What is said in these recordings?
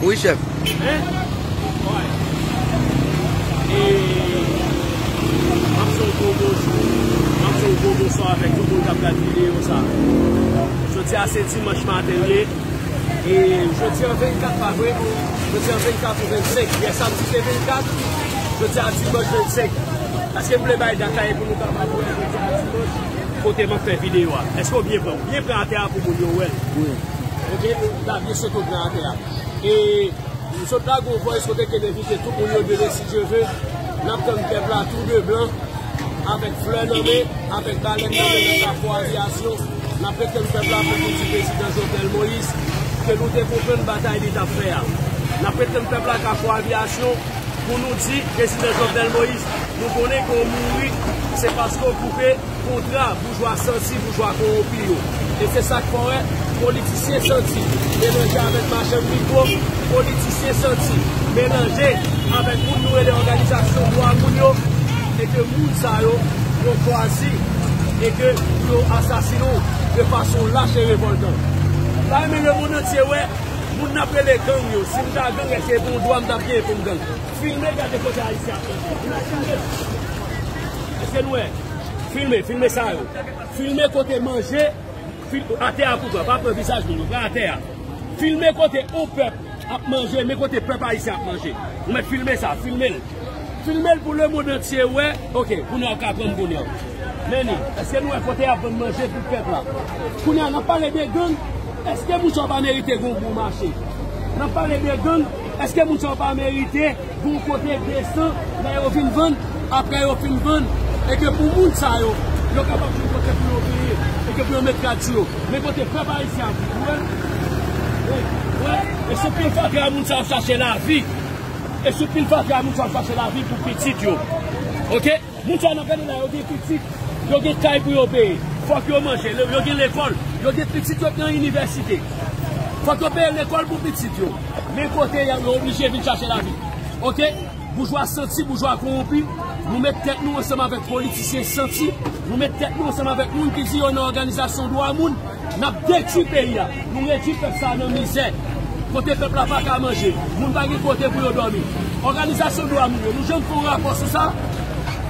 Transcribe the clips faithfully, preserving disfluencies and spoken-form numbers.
Wi, chèf. Hein? Wi. E m ap di w gwo bonjou, m ap di w gwo bonswa avèk tout moun k ap gade videyo sa. Jodi a se dimanch maten l ye. E jodi a vennkat, pa vre? Jodi a vennkat ou vennsenk. Yè samdi se vennkat. Jodi a dimanch vennsenk. Èske m vle bay dat la e pou nou kapab wè jodi a dimanch kote m ap fè videyo a? Èske w byen pran? Byen pran atè a pou moun yo wè l. Wi. Oke? La byen soto pran atè a. E m sot la gon vòys kote ke m envite tout moun yo dwe, si Dye ve. N ap tann pèp la tou de blan, avèk flè nan men, avèk balèn nan men nan Kafou Aviyasyon. N ap ret tann pèp la pou nou di prezidan Jovenel Moïse ke nou te konprann batay li t ap fè a. N ap ret tann pèp la Kafou Aviyasyon pou nou di prezidan Jovenel Moïse, nou konnen ke w mouri, se paske w koupe kontra boujwa santi, boujwa kowonpi yo. E se sa k fè w wè politisyen santi melanje avèk machann mikwo, politisyen santi melanje avèk moun nou rele òganizasyon dwa moun yo, e ke moun sa yo, yo chwazi e ke pou yo asasinen w de fason lach e revòltan. M ta renmen lemonn antye wè moun n ap rele gang yo. Si m ta gang, èske se pou yon dwa m t ap genyen pou m gang? Filme, gade kote Ayisyen ap manje. Èske nou wè? Filme, filme sa yo. Filme kote manje, fil-, atè a pou pran. Pa pran vizaj moun yo, pran atè a. Filme kote yon pèp ap manje, men kote pèp ayisyen ap manje. Ou mèt filme sa, filme l. Filme l pou lemonn antye wè. Oke, kounye a w ka pran m kounye a. Men ni, èske nou wè kote y ap vann manje pou pèp la? Kounye a, n ap pale de gang. Èske moun sa yo pa merite gon bon mache? N ap pale de gang. Èske moun sa yo pa merite gon kote desan lè yo vin vann, apre yo fin vann, e ke pou moun sa yo, yo kapab jwenn kote pou yo peye, e ke pou yo met rad sou yo? Men kote pèp ayisyen ap viv, ou wè? Wi, ou wè? E sou pil fatra moun sa yo ap chache lavi. E sou pil fatra moun sa yo ap chache lavi pou pitit yo. Oke? Moun sa yo n ap gade la, yo gen pitit, yo gen kay pou yo peye. Fòk yo manje, yo, yo gen lekòl, yo gen pitit yo nan inivèsite. Fòk yo peye lekòl pou pitit yo. Men kote y ap, yo oblije vin chache lavi. Oke? Boujwa santi, boujwa kowonpi, nou met tèt nou ansanm avèk politisyen santi, nou met tèt nou ansanm avèk moun ki di yo nan òganizasyon dwa moun, n ap detwi peyi a. Nou redui pèp sa a nan mizè. Kote pèp la pa ka manje, moun pa gen kote pou yo dòmi. Òganizasyon dwa moun yo, nou janm fè yon rapò sou sa?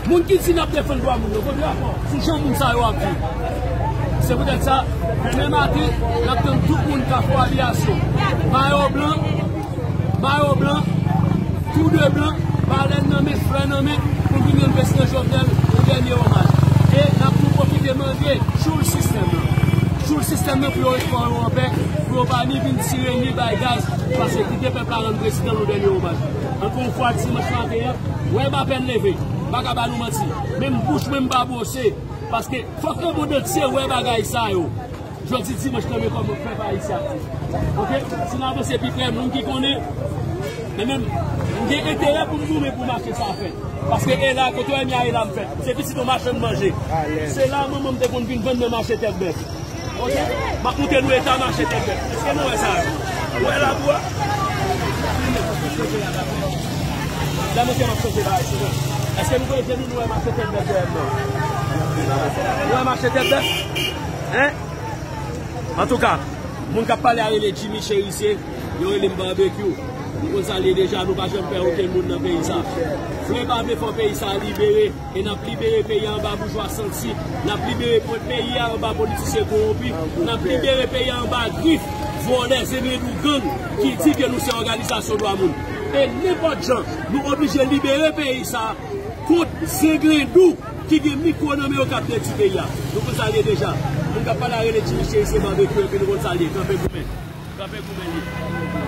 Moun ki di n ap defann dwa moun yo, kote rapò sou jan moun sa yo ap viv? Se poutèt sa, demen maten, n ap tann tout moun Kafou Aviyasyon, mayo blan, mayo blan, tou de blan, balèn nan men, flè nan men, pou vin rann prezidan Jovenel yon dènye omaj. E n ap tou pwofite mande tchoul sistèm nan. Tchoul sistèm nan pou yo ret kò yo anpè, pou yo pa ni vin tire ni bay gaz, paske kite pèp la rann prezidan yon dènye omaj. Ankò yon fwa, dimanch maten an, wè m apèn leve, m pa ka ba nou manti. Menm bouch mwen m pa bwose, paske fòk lemonn antye wè bagay sa yo. Jodi dimanch nan men kòman pèp ayisyen ap viv. Oke? Si n avanse pi prè, moun ki konnen, men menm, m gen enterè pou m goumen pou mache sa fèt. Paske e la, kote w wè m ye a, e la m fèt. Se pitit yon machann manje. Se la manman m te konn vin vann nan mache Tèt Bèf. Oke? M ap montre nou eta mache Tèt Bèf. Èske nou wè sa? Ou wè labou a? Lè monte m ap chanje bagay, se bon. Èske nou voye je nou, nou wè mache Tèt Bèf dèyè m nan? Nou wè mache Tèt Bèf? Hein? Antouka, moun k ap pale a rele Jimmy Cherizier, yo rele m Barbecue. Nou konn sa l ye deja, nou pa janm pè okenn moun nan peyi sa. Flè pa vle fè peyi sa libere, e n ap libere peyi a anba boujwa santi, n ap libere po-, peyi a anba politisyen kowonpi, n ap libere peyi a anba grif vòlè, zenglendou, gang ki di ke nou se òganizasyon dwa moun. E nenpòt jan, nou oblije libere peyi sa kont zenglendou ki gen mikwo nan men yo k ap detwi peyi a. Nou konn sa l ye deja. Moun k ap pale a rele Jimmy Cherizier, Barbecue, epi nou konn sa l ye. Kanpe goumen. Kanpe goumen li.